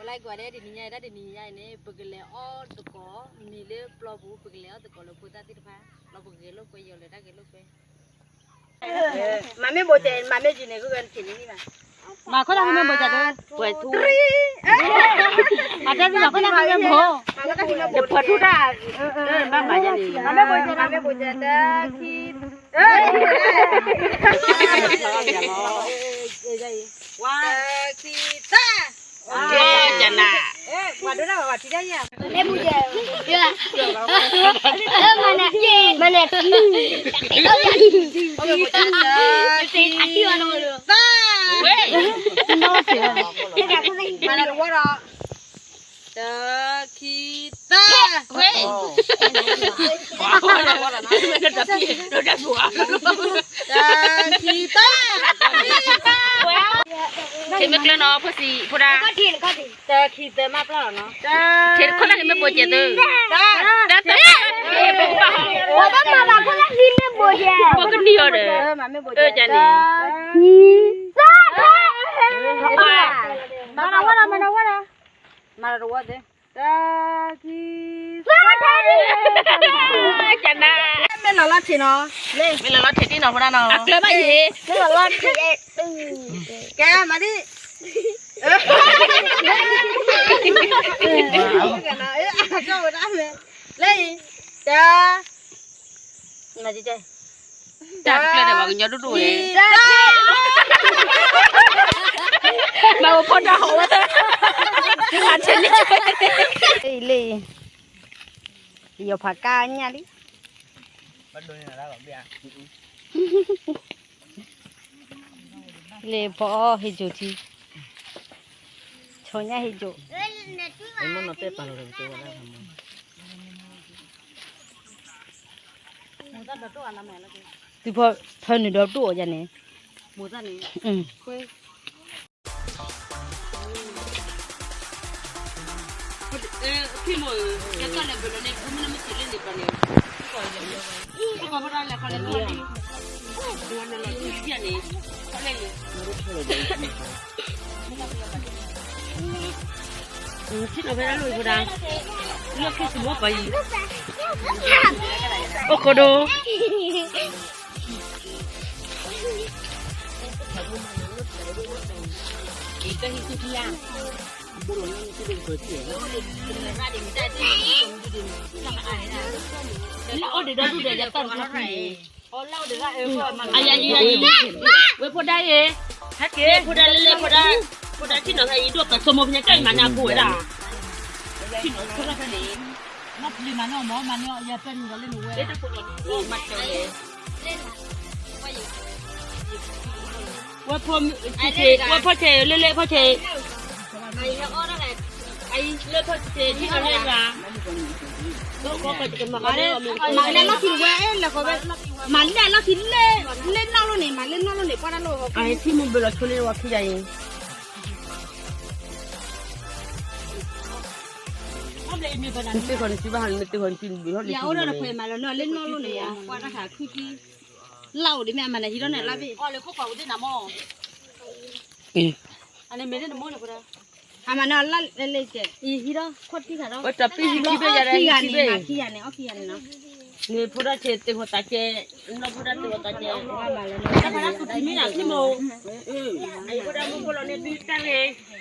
လၢကွၢ်ဒဲးတနံၤညါအံၤ တၢ်တနံၤညါအံၤန့ၣ် ပကလဲၤအီၣ်သကိး မ့ၢ်လၢပျီပူၤ ပကလဲၤအီၣ်သကိးလၢဖိသၣ်သ့ၣ်တဖၣ် လီၤပဂဲၤလိာ်ကွဲ ယီၤလၢတၢ်ဂဲၤလိာ်ကွဲ မၤမ့ၢ်ဘိးကဲ မၤမ့ၢ်ကံန့ၣ် ဂုၢ်ဂၢ်တထံၣ်န့ၣ်ဘၣ် မၤခီတၢ်မ့ၢ်ဘိးကဲ ပှဲၤထူ အတၢ်သ့ၣ်မၤခီတၢ်မ့ၢ်ဘိး တပှဲၤထူတၢ် ဘၣ်မၤယဲန့ၣ် မၤမ့ၢ်ဘိးကဲ မၤမ့ၢ်ဘိးကဲ တၢ်ခံ ဝါ ခံ သၢ ကနၣ် ဝါဒိၣ်ဒၣ်ဝဲဝါထံတၢ်ယၤ မ့ၢ်ဘူးကဲ မနက် မနက် သၢ မနက်ဝါတော့ တၢ ခံ သၢ ဝဲ တၢ ခံ သၢ ထံမ့ၢ်ကျၢၤနီၤ ဖိစံး ဖိဒါ တၢ ခံ သၢ မၤပျီၢ်လီၤနီၤ ထံတခီၣ်လၢထံမ့ၢ်ဘိးကဲသု တၢ တၢ တၢ ပှၤဘၣ်မၤဘၣ်ခီလၢထံမ့ၢ်ဘိးကဲ ပကနံၤအီၤဒီး တၢ ခံ သၢ မၤနဝဲဒီး မၤနဝဲဒီး မၤတဝဲသ့ တၢ ခံ သၢ ကနၣ် မ့ၢ်လီၤလီၤထံးနီၤ မ့ၢ်လီၤလီၤထံးတံၢ်နီၤ ဖိဒါနီၤ အကျၢၤဘၣ်ယံၤ မ့ၢ်လီၤလီၤထံး ကဲ မၤဒံး လၢအံၤ တၢ တၢ်တကျၢၤဒီးပှၤကညီဒိၣ်ဒိၣ်ဝဲ မၤဝဲဖိတၢ်ဟီၣ်ဝဲ လၢအံၤ ယီၤဖးကါညၣ်လံ လၢဖီအီၣ်ဟ့ၣ်ကၠိထံ ဆီညၣ်ဟ့ၣ်ကၠိ သုဖီဖၢနုာ်ဒီးဒိၣ်အီၤယၤန့ၣ် ထံၣ်နီၤဖဲဒၣ်လိၣ်အံၤဖိဒါ လၢခံစမီပၤယံၤ အိၣ်ခိးဒိ လၢအီၣ်ဒံးဒီဒူၣ်ဒီးယတၢ်တခါ အယၤယံၤယံၤ ဝဲဖိဒါအံၤ ဟဲက့ၤ ဖိဒါလၢလၢဖိဒါ ဖိဒါထံၣ်နီၤဖဲအံၤ ဒိၣ်ပၢၤစိမိၤဖဲညါကဲအံၤမၤန့ၢ်အဖိဝဲဒၣ် ထံၣ်နီၤဖိဒါဖဲန့ၣ် မၤပျံၤမၤနီၢ်မၢ် မၤန့ၢ်အီၤယၤပဲနုာ်ဒီးလၢနဝဲ မၤတဲဝဲ ဝဲဖိ ဝဲဖိဆဲး လၢလၢဖိဆဲး လၢဖိဆဲး ထံၣ်နီၤလၢယၤ မၤလၢလီၢ်ခံဝဲ လၢဃီဝဲ မၤလၢလီၢ်ခံလၢ လၢနီၢ်လိန့ၣ် မၤလၢနီၢ်လိန့ၣ် ပှၤတၢ်လိၣ်ဃီ အထံၣ်မူဘၢလီၤဆိလၢဝဲခံဂၤအံၤ နသုဃီနသုဘၣ်ဟးနသုဃီနသုဘၣ်ဟီလၢနီၢ်လိန့ၣ် ယၤအိၣ်ဒီးတခွဲးမၤလီၤနီၢ်လၢနီၢ်လိန့ၣ် ယၤကွၢ်တၢ်ခါခုကံ လၢအိၣ်ဒံးမ့ၢ်အမၤနၢၤဟံးထီၣ်န့ၣ်လၢဘ့ၣ် အီၣ်လၢခိၣ်ကွၢ်ဝဲသ့ၣ်နၤမီၢ် အန့ၣ်မ့ၢ်န့ၣ်တမီၢ်န့ၣ် အမၤနၢၤလၢလဲၣ်လဲၣ်ကဲ အံၤဟံးထီၣ်ခီၣ်ထံးခါဒီး ဝဲတပံၢ်ဟံးခံဘ့ၣ်ယၤဒီး ခံဂၤန့ၣ် ခံဂၤန့ၣ် အီၣ်ခံဂၤန့ၣ်နီၤ န့ၣ်ဖိဒၣ်ဆဲးတ့ၢ်ဃီၤတၢ်ကဲ နီၢ်ဖိဒၣ်တ့ၢ်ဃီၤတၢ်ကဲ တၢ်ဖးဒၣ်သူၣ်ထံမ့ၢ်နၤထံမိၢ် အံၤဖိဒၣ်မူဖိလီၤန့ၣ်သုတၢ်ဂ့ၤ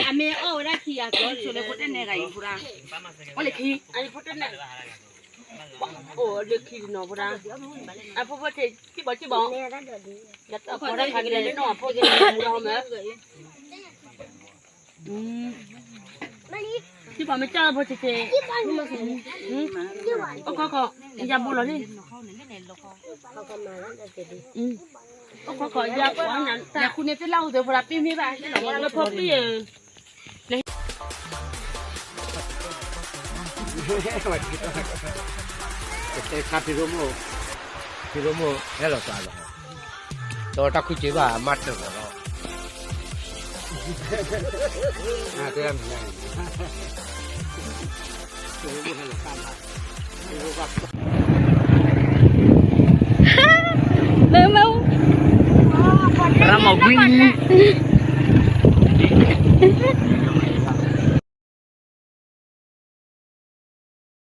အမ့ၢ်အီၣ်ဝဲဒၣ်ခံဂၤကီး ဆိလၢဖိတၢ်နဲဂၤအံၤဖိဒၣ် အီၣ်လၢခံ အံၤဖိတၢ်နဲ အိၣ်လၢခံနီၤဖိဒၣ် အဖိဖိဆဲး ကံၢ်ဘီကံၢ်ဘီ ဖိဒၣ်ခါကလဲၤလၢနီၢ်အဖိကလဲၤမူလီၤမၢ် ကံၢ်ဘီမ့ၢ်ကၢ်ဖိဆဲးဆဲး အိၣ်ခီခီ ယၤဘူးလီၤန့ၣ် အိၣ်ခီခီ ယၤဘူးလီၤ ယၤခူန့ၣ်သ့ၣ်လၢအိၣ်သ့ၣ်ဖိဒၣ်ပ့ၢ်မ့ၢ်ဘၣ် လၢဖိပ့ၢ်ဧၢ ကတဲခါဖံရိမိၢ် ဖံရိမိၢ်ဟဲလီၤသးလီၤ ဒီးတၢ်ခုက့ဘၣ်မၤတၢ်လီၤ တဲမ့ၢ် မ့ၢ်မ့ၢ် ရမဝံ